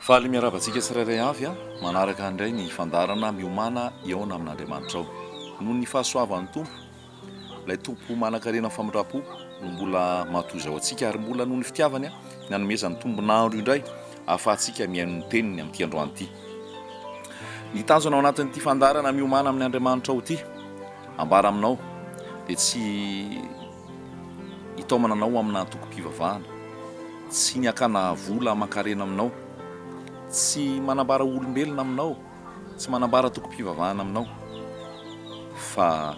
Faly miarahaba antsika tsirairay avy manaraka indray ny fandaharana Miomàna hihaona amin'Andriamanitrao. Noho ny fahasoavan'ny Tompo, ilay Tompo manankarena famindram-po no mbola matoa izao antsika ary mbola noho ny fitiavany ny hanomezany tombon'andro indray ahafahantsika mihaino ny teniny amin'ity androany ity. Ny tanjona ao anatin'ity fandaharana Miomàna amin'ny Andriamanitrao ity, ambara aminao, dia tsy hitaomana anao amina antokom-pivavahana, tsy ny hakana vola aman-karena aminao, tsy manambara olombelona aminao, tsy manambara antokom-pivavahana aminao, fa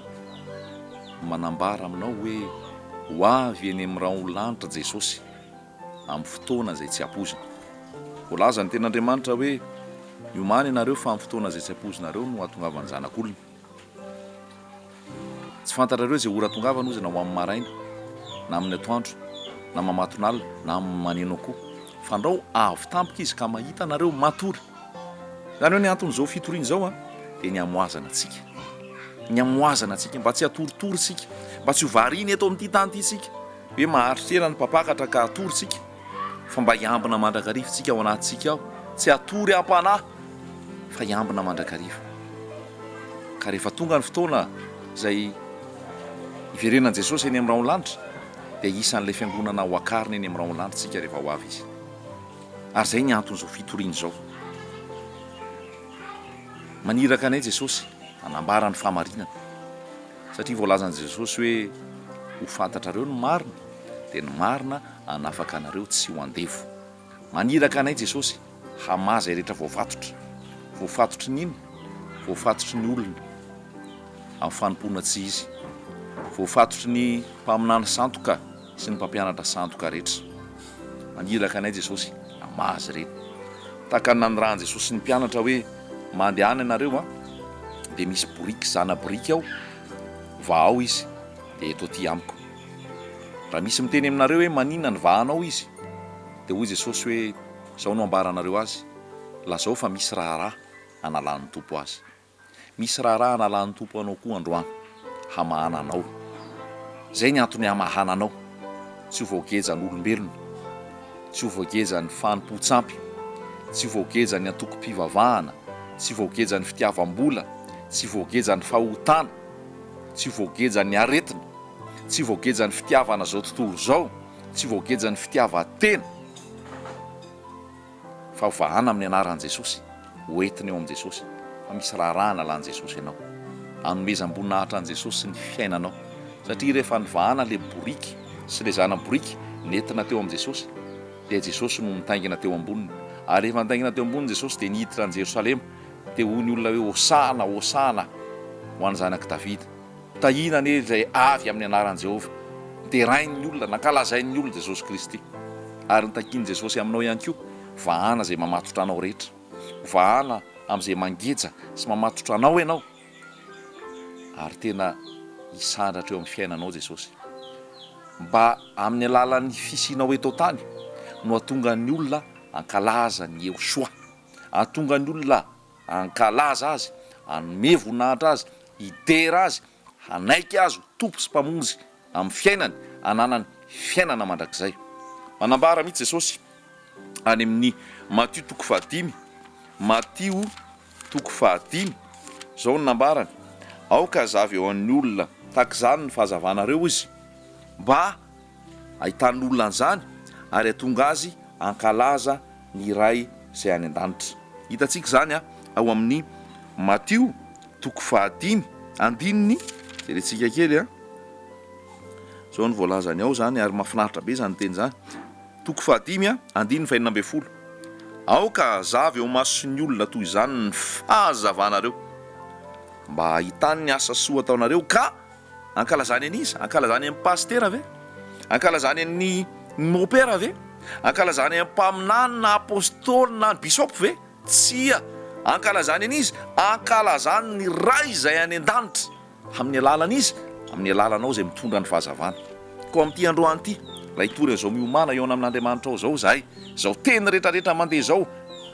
manambara aminao hoe ho avy eny amin'ny rahon'ny lanitra Jesosy amin'ny fotoana izay tsy ampoizina. Voalaza ny tenin'Andriamanitra hoe, Miomàna ianareo fa amin'ny fotoana izay tsy ampoizinareo no hahatongavan'ny Zanak'olona. Tsy fantatrareo izay ora atongavana ozy na ho amin'ny maraina, na amin'ny atoandro, na mamatonalina, na amin'ny maneno akoho. Fandrao avy tampoka izy ka mahita anareo matory. Izany hoe ny anton'izao fitoriana izao dia ny hamoazana antsika. Ny hamoazana antsika mba tsy hatoritory isika, mba tsy ho variana eto amin'ity tany ity isika. Hoe maharitra ela ny mpampakatra ka hatory isika. Fa mba hiambina mandrakariva isika ao anatintsika ao, tsy hatory am-panahy fa hiambina mandrakariva. Ka rehefa tonga ny fotoana izay hiverenan'i Jesosy eny amin'ny rahon'ny lanitra, dia isan'ilay fiangonana ho akarina eny amin'ny rahon'ny lanitra isika rehefa ho avy Izy. Ary izay ny anton'izao fitoriana izao. Maniraka anay Jesosy hanambara ny fahamarinana. Satria voalazan'i Jesosy hoe ho fantatrareo ny marina, dia ny marina hanafaka anareo tsy ho andevo. Maniraka anay Jesosy hamaha izay rehetra voafatotra. Voafatotry ny inona? Voafatotry ny olona amin'ny fanompoana tsy izy. Voafatotry ny mpaminany sandoka sy ny mpampianatra sandoka rehetra. Maniraka anay Jesosy hamaha azy ireny. Tahaka ny nanirahan'i Jesosy ny mpianatra hoe mandehana ianareo an, dia misy boriky zana-boriky ao, vahao izy dia eto aty amiko. Raha misy miteny aminareo hoe maninona ny vahanao izy, dia hoy Jesosy hoe izao no ambaranareo azy, lazao fa misy raharaha analan'ny Tompo azy. Misy raharaha analan'ny Tompo anao koa androany, hamahana anao. Izay ny antony hamahana anao, tsy ho voagejan'olombelona, tsy ho voagejan'ny fanompoan-tsampy, tsy ho voagejan'ny antokom-pivavahana, tsy ho voagejan'ny fitiavam-bola, tsy ho voagejan'ny fahotana, tsy ho voagejan'ny aretina, tsy voagejan'ny fitiavana izao tontolo izao, tsy voagejan'ny fitiavan-tena, fa hovahana amin'ny anaran'i Jesosy, hoentina eo amin'i Jesosy, fa misy raharaha analan'i Jesosy anao, anomezam-boninahitra an'i Jesosy ny fiainanao, satria rehefa nivahana ilay boriky sy ilay zana-boriky nentina teo amin'i Jesosy, dia Jesosy no nitaingina teo amboniny, ary rehefa nitaingina teo amboniny Jesosy dia niditra an'i Jerosalema, dia hoy ny olona hoe, Hosana, Hosana ho an'ny zanak'i Davida. Tahiana anie izay avy amin'ny anaran'i Jehovah. Derain'ny olona, nankalazain'ny olona Jesosy Kristy. Ary ny takian'i Jesosy aminao ihany koa, vahana izay mamatotra anao rehetra. Vahana amin'izay mangeja sy mamatotra anao ianao. Ary tena hisandratra eo amin'ny fiainanao Jesosy. Mba amin'ny alalan'ny fisianao eto an-tany no hahatonga ny olona hankalaza ny Yehoshuah. Hahatonga ny olona Hankalaza Azy, hanome voninahitra Azy, hidera Azy, hanaiky Azy ho Tompo sy Mpamonjy amin'ny fiainany, hananany fiainana mandrakizay. Manambara mihitsy Jesosy any amin'ny Matio toko fahadimy, Matio toko fahadimy, izao no nambarany, Aoka hazava eo amin'ny olona tahaka izany ny fahazavanareo izy, mba ahitan'ny olona an'izany ary hahatonga azy hankalaza ny Ray izay any an-danitra. Hitantsika izany ao amin'ny Matio toko fahadimy andininy, jerentsika kely an, izao no voalazany ao izany ary mahafinaritra be izany teny izany, toko fahadimy andininy fahenina ambin'ny folo, Aoka hazava eo imason'ny olona toy izany ny fahazavanareo, mba hahitany ny asa soa ataonareo ka Ankalazany an'iza? Ankalazany an'i pasitera ve? Ankalazany an'ny mopera ve? Ankalazany an'ny mpaminany na apostoly na ny bisop ve? Tsia! Ankalazany an'iza? Ankalazany ny Ray izay any an-danitra. Amin'ny alalan'iza? Amin'ny alalanao izay mitondra ny fahazavana. Koa amin'ity androany ity, raha hitory an'izao miomàna hihaona amin'Andriamanitra ao izao izahay, izao teny rehetrarehetra mandeha izao,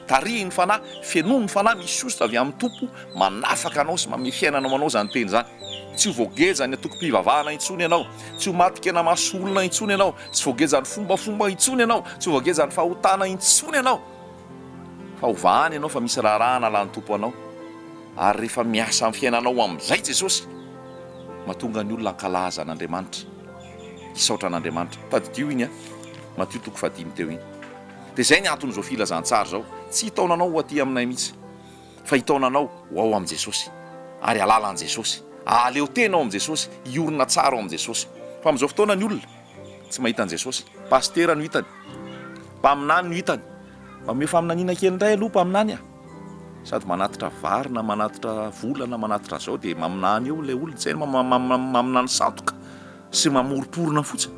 tarihin'ny Fanahy, fenoin'ny Fanahy, misy hosotra avy amin'ny Tompo manafaka anao sy manome fiainana ho anao izany teny izany. Tsy ho voagejan'ny antokom-pivavahana intsony ianao, tsy ho maty-kena maso olona intsony ianao, tsy voagejan'ny fombafomba intsony ianao, tsy ho voagejan'ny fahotana intsony ianao. Fa ho vahana ianao fa misy raharaha analan'ny Tompo anao. Ary rehefa miasa amin'ny fiainanao amin'izay Jesosy, mahatonga ny olona hankalaza an'Andriamanitra, hisaotra an'Andriamanitra. Tadidio iny an, Matio toko fahadimy teo iny. Dia izay ny anton'izao filazantsara izao, tsy hitaona anao ho aty aminay mihitsy, fa hitaona anao ho ao amin'i Jesosy, ary halala an'i Jesosy, hahaleo tena ao amin'i Jesosy, hiorina tsara ao amin'i Jesosy. Fa amin'izao fotoana ny olona tsy mahita an'i Jesosy. Pasitera no hitany, mpaminany no hitany. Mba omeo faminaniana kely indray aloha mpaminany a! Sady manatitra vary na manatitra vola na manatitra zao dia maminany eo ilay olona, tsy hay maminany sandoka sy mamoromporona fotsiny.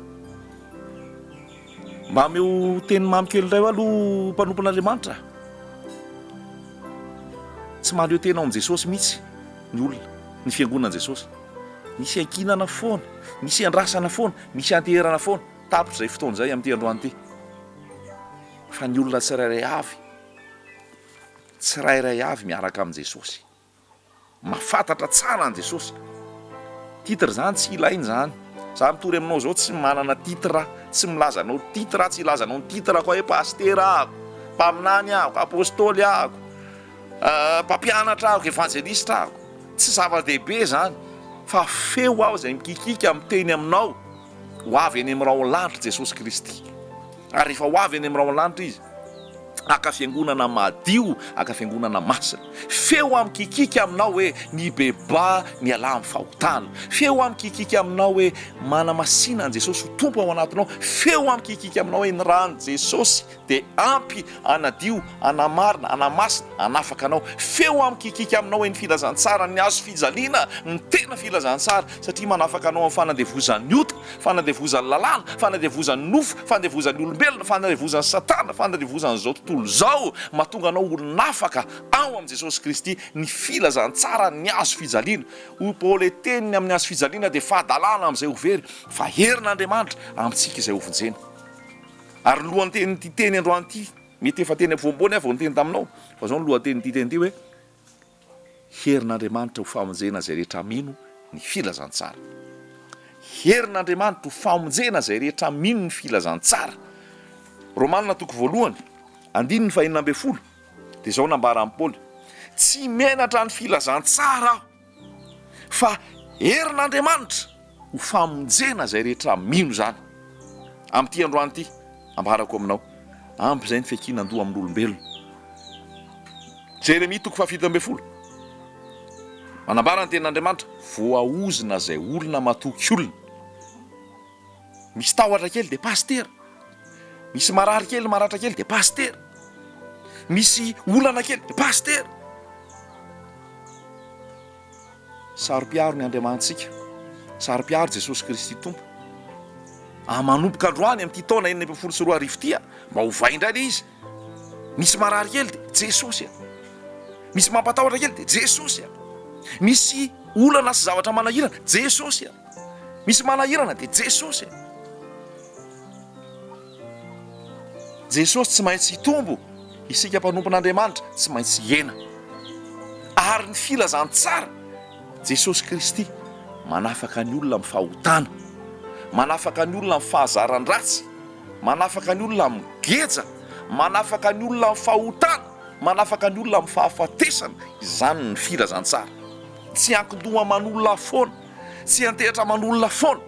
Mba ameo teny mamy kely indray aloha mpanompon'Andriamanitra a! Tsy mahaleo tena ao amin'i Jesosy mihitsy ny olona, ny fiangonan'i Jesosy. Misy ankinana foana, misy andrasana foana, misy anteherana foana. Tapitra izay fotoana izay amin'ity androany ity. Fa ny olona tsirairay avy, tsirairay avy miaraka amin'i Jesosy. Mahafantatra tsara an'i Jesosy. Titre izany tsy ilaina izany. Za mitory aminao izao tsy manana titre aho, tsy milaza anao titre aho, tsy hilaza anao ny titre ko aho hoe pasitera aho, mpaminany aho, apostoly aho, mpampianatra aho, evanjelistra aho. Tsy zava-dehibe izany fa feo aho izay mikikiaka miteny aminao ho avy eny amin'ny rahon'ny lanitra Jesosy Kristy. Ary rehefa ho avy eny amin'ny rahon'ny lanitra Izy, haka fiangonana madio, haka fiangonana masina. Feo aho mikikiaka aminao hoe, mibebaha, mialà amin'ny fahotana. Feo aho mikikiaka aminao hoe, manamasina an'i Jesosy ho Tompo ao anatinao. Feo aho mikikiaka aminao hoe, ny ran'i Jesosy dia ampy hanadio, hanamarina, hanamasina, hanafaka anao. Feo aho mikikiaka aminao hoe, ny filazantsaran'ny hazo fijaliana no tena filazantsara, satria manafaka anao amin'ny fanandevozan'ny ota. Fanandevozan'ny lalàna, fanandevozan'ny nofo, fanandevozan'ny olombelona, fanandevozan'i Satana, fanandevozan'izao tontolo izao, mahatonga anao olon'afaka ao amin'i Jesosy Kristy ny filazantsaran'ny hazo fijaliana. Hoy Paoly, Teniny amin'ny hazo fijaliana dia fahadalana amin'izay ho very, fa herin'Andriamanitra amintsika izay hovonjena. Ary ny lohatenin'ity teny androany ity, mety efa teny ampovoampoana aho vao niteny taminao, fa izao ny lohatenin'ity teny ity hoe, Herin'Andriamanitra ho famonjena izay rehetra mino ny filazantsara. Herin'Andriamanitra ho famonjena izay rehetra mino ny filazantsara. Romana toko voalohany, andininy fahenina ambin'ny folo, dia izao nambaran'i Paoly, Tsy menatra ny filazantsara aho, fa herin'Andriamanitra ho famonjena izay rehetra mino izany. Amin'ity androany ity, ambarako aminao, ampy izay ny fiankinan-doha amin'olombelona. Jeremia toko fahafito ambin'ny folo, Manambara ny tenin'Andriamanitra, Voaozona izay olona matoky olona. Misy tahotra kely dia pasitera. Misy marary kely, maratra kely dia pasitera. Misy olana kely dia pasitera. Saro-piaro ny Andriamanitsika. Saro-piaro Jesosy Kristy Tompo. Ah, manomboka androany amin'ity taona 2016 ity, mba hovay indray ilay izy. Misy marary kely dia Jesosy a. Misy mampatahotra kely dia Jesosy a. Misy olana sy zavatra manahirana, Jesosy a. Misy manahirana dia Jesosy a. Jesosy tsy maintsy hitombo, isika mpanompon'Andriamanitra tsy maintsy hihena. Ary ny filazantsara, Jesosy Kristy manafaka ny olona amin'ny fahotana, manafaka ny olona amin'ny fahazaran-dratsy, manafaka ny olona amin'ny geja, manafaka ny olona amin'ny fahotana, manafaka ny olona amin'ny fahafatesana, izany ny filazantsara. Tsy hiankin-doha aman'olona foana, tsy hiantehatra aman'olona foana,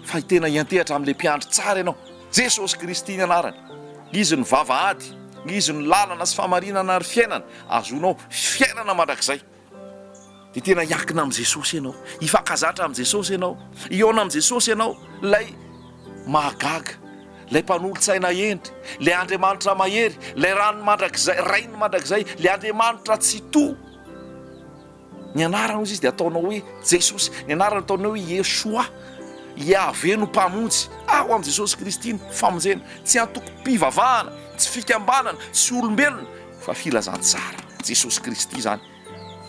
fa tena hiantehatra amin'ilay mpiandry tsara ianao, Jesosy Kristy ny anarany. Izy no vavahady, Izy no lalana sy fahamarinana ary fiainana, ahazoanao fiainana mandrakizay. Dia tena hiankina amin'i Jesosy ianao, hifankazatra amin'i Jesosy ianao, hihaona amin'i Jesosy ianao, ilay mahagaga, ilay mpanolotsaina hendry, ilay Andriamanitra mahery, ilay rano mandrakizay, Rain'ny mandrakizay, ilay Andriamanitra Tsitoha. Ny anarany hozy izy dia ataonao hoe Jesosy, ny anarany ataonao hoe Yeshua, Yahvé no Mpamonjy. Ao amin'i Jesosy Kristy ny famonjena, tsy antokom-pivavahana, tsy fikambanana, tsy olombelona, fa filazantsara, Jesosy Kristy izany.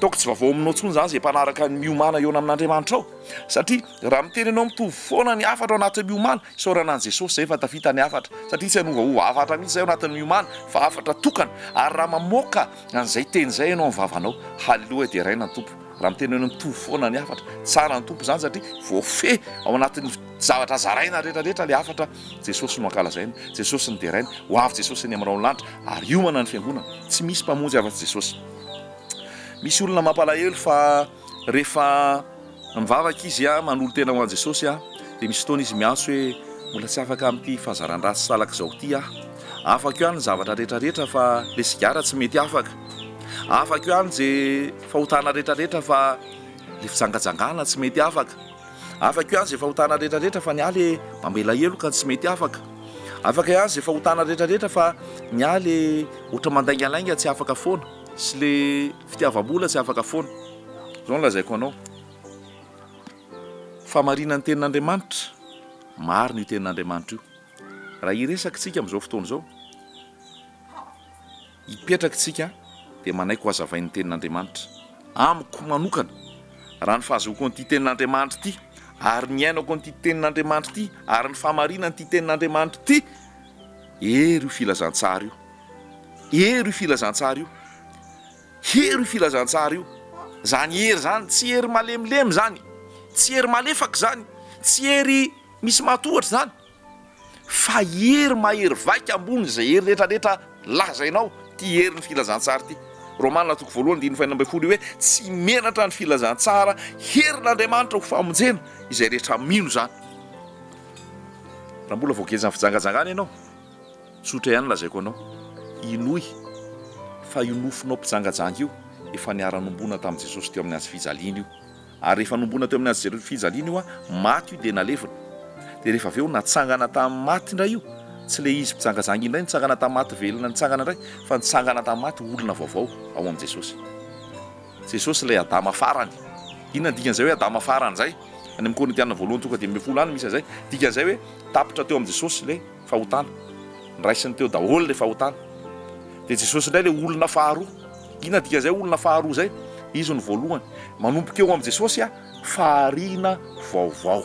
Ataoko tsy vaovao aminao intsony izany izay mpanaraka ny miomàna hihaona amin'Andriamanitra ao. Satria raha miteny ianao mitovy foana ny hafatra ao anatin'ny miomàna, isaorana an'i Jesosy izay fa tafita ny hafatra. Satria tsy hanovaova hafatra mihitsy izay ao anatin'ny miomàna fa hafatra tokana. Ary raha mamoaka an'izay teny izay ianao amin'ny vavanao, haleloia deraina ny Tompo. Raha miteny ianao mitovy foana ny hafatra, tsara ny Tompo izany satria voafehy ao anatin'ny zavatra zaraina rehetra rehetra ilay hafatra, Jesosy no ankalazaina, Jesosy no deraina, ho avy Jesosy eny amin'ny rahon'ny lanitra ary hiomana ny fiangonana, tsy misy mpamonjy afa-tsy Jesosy. Misy olona mampalahelo fa rehefa mivavaka izy manolo-tena ho an'i Jesosy dia misy fotoana izy miantso hoe mbola tsy afaka amin'ity fahazaran-dratsy salak'izao ity aho. Afako ihany ny zavatra rehetra rehetra fa le sigara tsy mety afaka. Afako ihany ze fahotana rehetra rehetra fa le fijangajangana tsy mety afaka. Afako ihany ze fahotana rehetra rehetra fa ny ahy le mamela heloka tsy mety afaka. Afaka ihany ze fahotana rehetra rehetra fa ny ahy le ohatra mandaingalainga tsy afaka foana sy le fitiavam-bola tsy afaka foana. Zao no lazaiko anao. Fahamarinan'ny tenin'Andriamanitra, marina io tenin'Andriamanitra io. Raha hiresaka isika amin'izao fotoana izao, hipetraka isika dia manaiky ho hazavain'ny tenin'Andriamanitra. Amiko manokana, raha ny fahazoako an'ity tenin'Andriamanitra ity, ary ny iainako an'ity tenin'Andriamanitra ity, ary ny fahamarinan'ity tenin'Andriamanitra ity, hery io filazantsara io. Hery io filazantsara io. Hery io filazantsara io. Izany hery izany, tsy hery malemilemy izany, tsy hery malefaka izany, tsy hery misy matohatra izany, fa hery mahery vaika ambony izay hery rehetra rehetra lazainao, ity herin'ny filazantsara ity. Romana toko voalohany andininy fahenina ambin'ny folo io hoe tsy menatra ny filazantsara, herin'Andriamanitra ho famonjena izay rehetra mino izany. Raha mbola voagejan'ny fijangajangana ianao, Tsotra ihany lazaiko anao, inoy fa io nofonao mpijangajanga io efa niara-nombona tamin'i Jesosy teo amin'ny hazo fijaliana io. Ary rehefa nombona teo amin'ny hazo fijaliana io, maty io dia nalevina. Dia rehefa avy eo natsangana tamin'ny maty indray io. Tsy ilay izy mpijangajanga iny indray nitsangana tamin'ny maty velona nitsangana indray, fa nitsangana tamin'ny maty olona vaovao ao amin'i Jesosy. Jesosy ilay Adama farany. Inona ny dikan'izay hoe Adama farany izay? Any amin'ny Korintiana voalohany toko 15 any misy an'izay. Dikan'izay hoe tapitra teo amin'i Jesosy ilay fahotana. Noraisiny teo daholo ilay fahotana. Dia Jesosy indray ilay olona faharoa. Inona dikan'izay olona faharoa izay? Izy no voalohany. Manomboka eo amin'i Jesosy fahariana vaovao.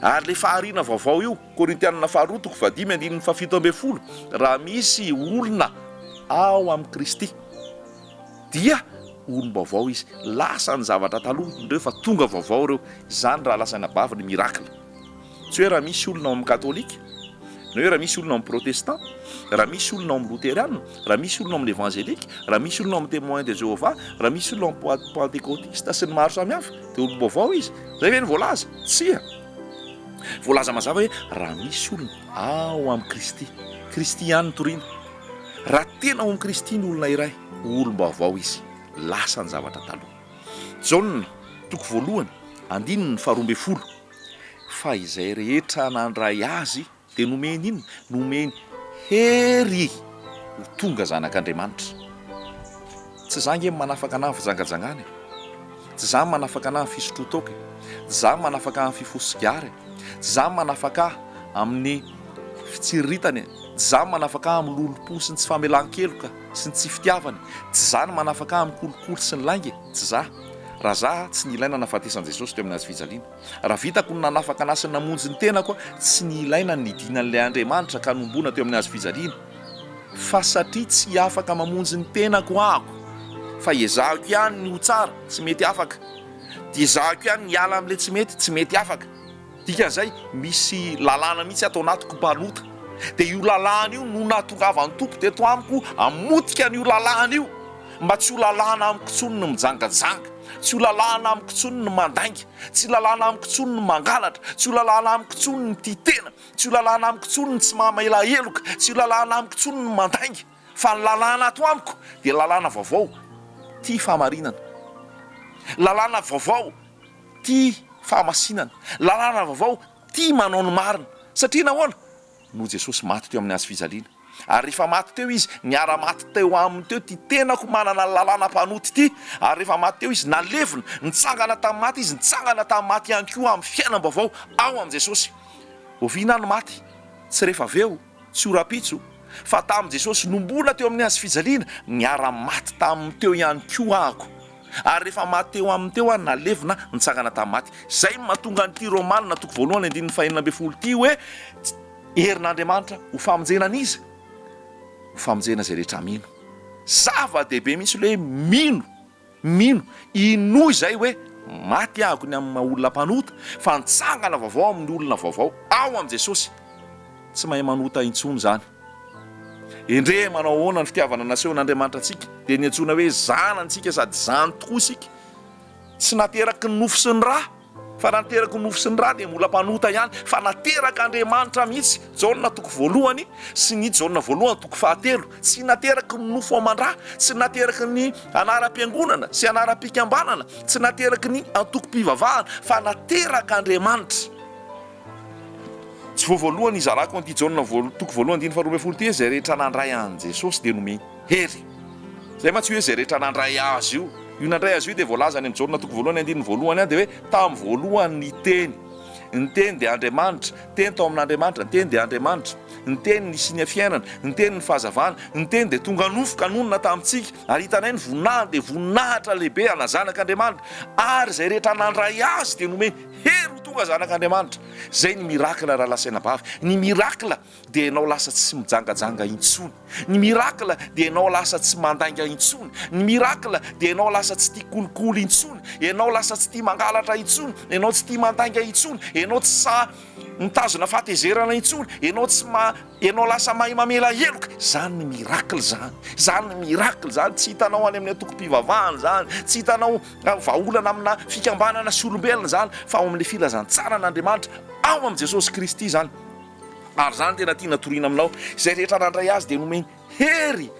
Ary ilay fahariana vaovao io, Korintianina faharoa toko fahadimy andininy fahafito ambin'ny folo, raha misy olona ao amin'i Kristy dia olom-baovao izy. Lasa ny zavatra taloha, indreo fa tonga vaovao ireo. Izany raha lasa anabavy ny miracle. Tsy hoe raha misy olona ao amin'ny katolika, na hoe raha misy olona ao amin'ny protestant, raha misy olona ao amin'ny loteriana, raha misy olona ao amin'ny evanjelika, raha misy olona ao amin'ny témoin de Jéhovah, raha misy olona ao amin'ny pantekotista sy ny maro samihafa, dia olom-baovao izy. Izay ve no voalaza? Tsia. Voalaza mazava hoe raha misy olona ao amin'i Kristy, Kristy ihany no torina. Raha tena ao amin'i Kristy ny olona iray, olom-baovao izy. Lasa ny zavatra taloha. Jaona, toko voalohany, andininy faharoa ambin'ny folo. Fa izay rehetra nandray Azy dia nomeny inona? Nomeny hery ho tonga zanak'Andriamanitra. Tsy za nge manafaka anah fijangajangana e. Tsy za manafaka anah fisotroan-toaka e. Tsy za manafaka ahy amin'ny fifoha sigara e. Tsy za manafaka ahy amin'ny fitsiriritana e. Tsy za manafaka ahy amin'ny lolompo sy ny tsy famelan-keloka sy ny tsy fitiavana e. Tsy za no manafaka ahy amin'ny kolikoly sy ny lainga e. Tsy za. Raha za, tsy nilaina nahafatesan'i Jesosy teo amin'ny hazo fijaliana. Raha vitako ny nanafaka anah sy namonjy ny tenako, tsy nilaina ny nidinan'ilay Andriamanitra ka nombona teo amin'ny hazo fijaliana. Fa satria tsy afaka mamonjy ny tenako aho, fa ezahako ihany ny ho tsara, tsy mety afaka. Dia ezahako ihany ny hiala amin'ilay tsy mety, tsy mety afaka. Dikan'izay, misy lalàna mihitsy ato anatiko mpanota. Dia io lalàna io no nahatongavan'ny Tompo teto amiko hamotika an'io lalàna io, mba tsy ho lalàna amiko intsony ny mijangajanga, tsy ho lalàna amiko intsony ny mandainga, tsy lalàna amiko intsony ny mangalatra, tsy ho lalàna amiko intsony ny tia tena, tsy ho lalàna amiko intsony ny tsy mamela heloka, tsy ho lalàna amiko intsony ny mandainga, fa ny lalàna ato amiko dia lalàna vaovao tia fahamarinana, lalàna vaovao tia fahamasinana, lalàna vaovao tia manao ny marina. Satria nahoana? Noho Jesosy maty teo amin'ny hazo fijaliana. Ary rehefa maty teo Izy, niara-maty teo Aminy teo ity tenako manana ny lalàna mpanota ity. Ary rehefa maty teo Izy, nalevina, nitsangana tamin'ny maty Izy, nitsangana tamin'ny maty ihany koa amin'ny fiainam-baovao ao amin'i Jesosy. Oviana aho no maty? Tsy rehefa avy eo, tsy ho rahampitso, fa tamin'i Jesosy nomboana teo amin'ny hazo fijaliana, niara-maty taminy teo ihany koa aho. Ary rehefa maty teo aminy teo aho, nalevina, nitsangana tamin'ny maty. Izay no mahatonga an'ity Romana toko voalohany andininy fahenina ambinifolo ity hoe, Herin'Andriamanitra ho famonjena an'iza? Ho famonjena izay rehetra mino. Zava-dehibe mihitsy ilay hoe mino. Mino. Inoa izay hoe maty ahako ny amin'ny maha olona mpanota fa nitsangana vaovao amin'ny olona vaovao ao amin'i Jesosy. Tsy mahay manota intsony izany. Endrey manao ahoana ny fitiavana nasehon'Andriamanitra antsika, dia niantsoana hoe zanany isika sady izany tokoa isika. Tsy nateraky ny nofo sy ny ra. Fa raha nateraky ny nofo sy ny ra dia mbola mpanota ihany, fa naterak'Andriamanitra mihitsy, Jaona toko voalohany sy ny Jaona voalohany toko fahatelo, tsy nateraky ny nofo aman-dra, tsy nateraky ny anaram-piangonana sy anaram-pikambanana, tsy nateraky ny antokom-pivavahana, fa naterak'Andriamanitra. Tsy vao voalohany hizarako an'ity Jaona toko voalohany andininy faharoa ambinifolo ity hoe izay rehetra nandray an'i Jesosy dia nomeny hery. Izay mantsy io hoe izay rehetra nandray Azy io. Io nandray Azy io dia voalaza any amin'ny Jaona toko voalohany andininy voalohany any dia hoe tamin'ny voalohany ny Teny. Ny Teny dia Andriamanitra. Teny tao amin'Andriamanitra. Ny Teny dia Andriamanitra. Ny Teny nisian'ny fiainana. Ny Teny ny fahazavana. Ny Teny dia tonga nofo ka nonina tamintsika. Ary hitanay ny voninahiny dia voninahitra lehibe ana Zanak'Andriamanitra. Ary izay rehetra nandray Azy dia nomeny hery ho tonga Zanak'Andriamanitra. Izay ny miracle rahalahy sy anabavy. Ny miracle dia ianao lasa tsy mijangajanga intsony. Ny miracle dia ianao lasa tsy mandainga intsony. Ny miracle dia ianao lasa tsy tia kolikoly intsony. Ianao lasa tsy tia mangalatra intsony. Ianao tsy tia mandainga intsony. Ianao tsy sahy mitazona fahatezerana intsony. Ianao tsy ma ianao lasa mahay mamela heloka. Izany ny miracle izany. Izany ny miracle izany. Tsy hitanao any amin'ny antokom-pivavahana izany. Tsy hitanao vahaolana amina fikambanana sy olombelona izany fa ao amin'ilay filazantsaran'Andriamanitra ao amin'i Jesosy Kristy izany. Ary izany tena tiana toriana aminao. Izay rehetra nandray azy dia nomeny hery.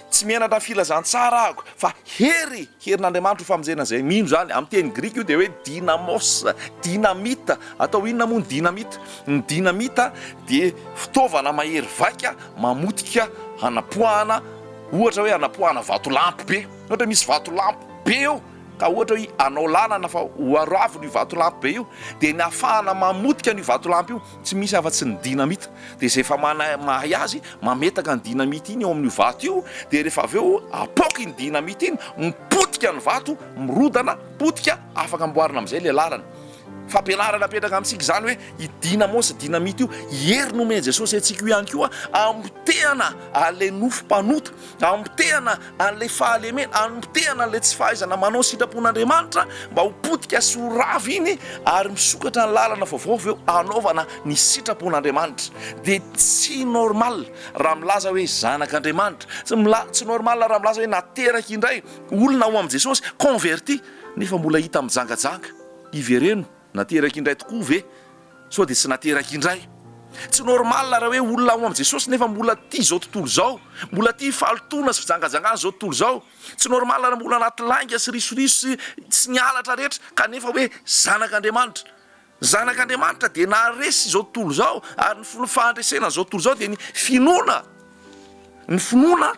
Tsy mianatra filazantsara ahako, fa hery, herin'Andriamanitra ho famonjena izay mino izany. Amin'ny teny grika io dia hoe dynamos, dynamite. Atao inona moa ny dynamite? Ny dynamite dia fitaovana mahery vaika mamotika hanapoahana, ohatra hoe hanapoahana vatolampy be. Ohatra hoe misy vatolampy be eo. Ka ohatra hoe hanao lalana fa ho aravona io vatolampy be io, dia ny ahafahana mamotika an'io vatolampy io, tsy misy afa-tsy ny dynamite. Dia izay efa mahay azy, mametaka ny dynamite iny eo amin'io vato io, dia rehefa avy eo apoaka iny dynamite iny, mipotika ny vato, mirodana, potika, afaka amboarina amin'izay ilay lalana. Fampianarana apetraka amintsika izany hoe i dynamo sy dynamite io, hery nomen'i Jesosy antsika io ihany koa hamotehana an'ilay nofo mpanota, hamotehana an'ilay fahalemena, hamotehana an'ilay tsy fahaizana manao ny sitrapon'Andriamanitra mba ho potika sy ho rava iny ary misokatra ny lalana vaovao avy eo hanaovana ny sitrapon'Andriamanitra. Dia tsy normal raha milaza hoe zanak'Andriamanitra, tsy mila- tsy normal raha milaza hoe nateraka indray olona ao amin'i Jesosy, converti, nefa mbola hita mijangajanga. Ivereno, nateraky indray tokoa ve? Sao dia tsy nateraky indray? Tsy normal raha hoe olona ao amin'i Jesosy nefa mbola tia izao tontolo izao, mbola tia fahalotoana sy fijangajangana izao tontolo izao. Tsy normal raha mbola anaty lainga sy risoriso sy sy ny halatra rehetra kanefa hoe zanak'Andriamanitra. Zanak'Andriamanitra dia naharesy izao tontolo izao ary ny fahandresena an'izao tontolo izao dia ny finoana. Ny finoana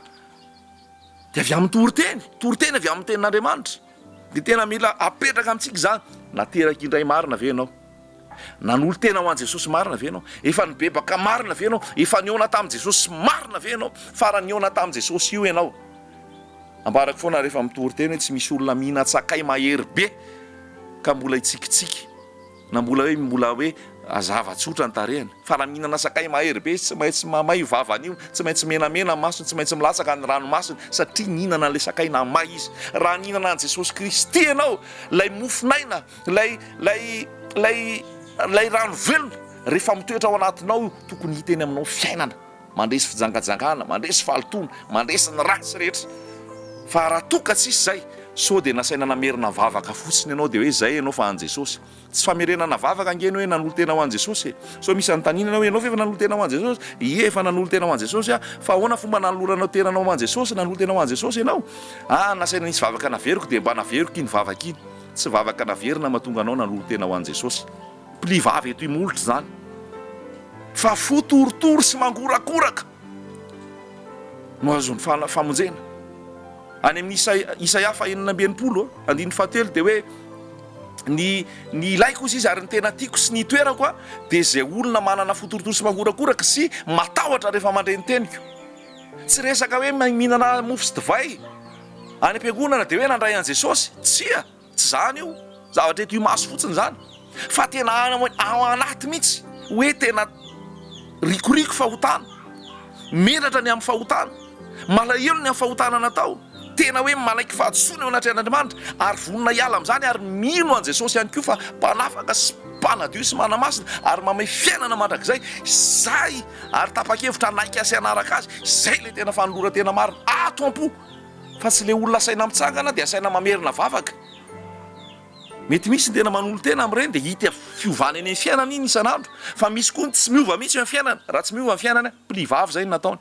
dia avy amin'ny toriteny, toriteny avy amin'ny tenin'Andriamanitra. Dia tena mila apetraka amintsika izany. Nateraky indray marina ve ianao? Nanolo-tena ho an'i Jesosy marina ve ianao? Efa nibebaka marina ve ianao? Efa nihaona tamin'i Jesosy marina ve ianao? Fa raha nihaona tamin'i Jesosy io ianao, ambarako foana rehefa mitory teny hoe tsy misy olona mihinan-tsakay mahery be ka mbola hitsikitsiky. Na mbola hoe mbola hoe hazava tsotra ny tarehiny. Fa raha mihinana sakay mahery be izy tsy maintsy mamay io vavany io, tsy maintsy menamena ny masony, tsy maintsy milatsaka ny ranomasony satria nihinana an'ilay sakay namay izy. Raha nihinana an'i Jesosy Kristy ianao, ilay mofon'aina, ilay ilay ilay ilay rano velona, rehefa mitoetra ao anatinao io, tokony hita eny aminao fiainana. Mandresy fijangajangana, mandresy fahalotoana, mandresy ny ratsy rehetra. Fa raha toa ka tsisy izay, sao dia nasaina namerina vavaka fotsiny ianao dia hoe izay ianao fa an'i Jesosy. Tsy famerenana vavaka ange ny hoe nanolo-tena ho an'i Jesosy e. Sao misy anontaniana ianao hoe ianao ve efa nanolo-tena ho an'i Jesosy? Ie, efa nanolo-tena ho an'i Jesosy aho. Fa ahoana fomba nanoloranao tenanao ho an'i Jesosy? Nanolo-tena ho an'i Jesosy ianao? Ah, nasaina nisy vavaka naveriko dia mba naveriko iny vavaka iny. Tsy vavaka naverina mahatonga anao nanolo-tena ho an'i Jesosy. Pli vava eto imolotra izany fa fo torotoro sy mangorakoraka no azon'ny famonjena. Any amin'ny Isaia faha 66 andininy fahatelo dia hoe ny ny ilaiko hozy izy ary ny tena tiako sy ny itoerako a dia izay olona manana fo torotoro sy mangorakoraka sy matahotra rehefa mandre ny teniko. Tsy resaka hoe mihinana mofo sy divay. Any am-piangonana dia hoe nandray an'i Jesosy. Tsia, tsy izany io. Zavatra eto imaso fotsiny izany. Fa tena ao anaty mihitsy hoe tena rikoriko fahotana, menatra ny amin'ny fahotana, malahelo ny amin'ny fahotana natao, tena hoe manaiky fahadisoana eo anatrehan'Andriamanitra ary vonona hiala amin'izany ary mino an'i Jesosy ihany koa fa mpanafaka sy mpanadio sy manamasina ary mamehy fiainana mandrakizay, izay ary tapa-kevitra hanaiky sy hanaraka Azy, izay ilay tena fanoloran-tena marina ato am-po fa tsy ilay olona asaina mitsangana dia asaina mamerina vavaka. Mety misy ny tena manolo-tena amin'ireny dia hita fiovana eny amin'ny fiainana iny isan'andro fa misy koa ny tsy miova mihitsy eo amin'ny fiainana, raha tsy miova ny fiainany, pli vava izay no nataony.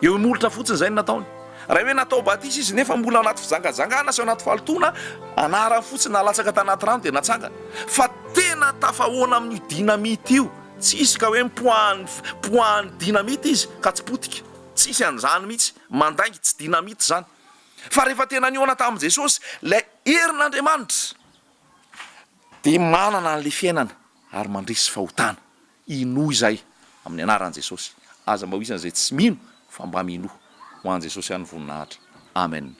Eo imolotra fotsiny izay no nataony. Raha hoe natao batisa izy nefa mbola ao anaty fijangajangana sy ao anaty fahalotoana, anarany fotsiny nalatsaka tanaty rano dia natsangana. Fa tena tafahoana amin'io dynamite io, tsisy ka hoe mipoahan'ny poahan'ny dynamite izy ka tsy potika. Tsisy an'izany mihitsy. Mandainga, tsy dynamite izany. Fa rehefa tena nihaona tamin'i Jesosy, ilay herin'Andriamanitra, dia manana an'ilay fiainana ary mandresy fahotana. Inoa izay, amin'ny anaran'i Jesosy. Aza mba ho isan'izay tsy mino, fa mba minoa. Ho an'i Jesosy ihany ny voninahitra. Amen.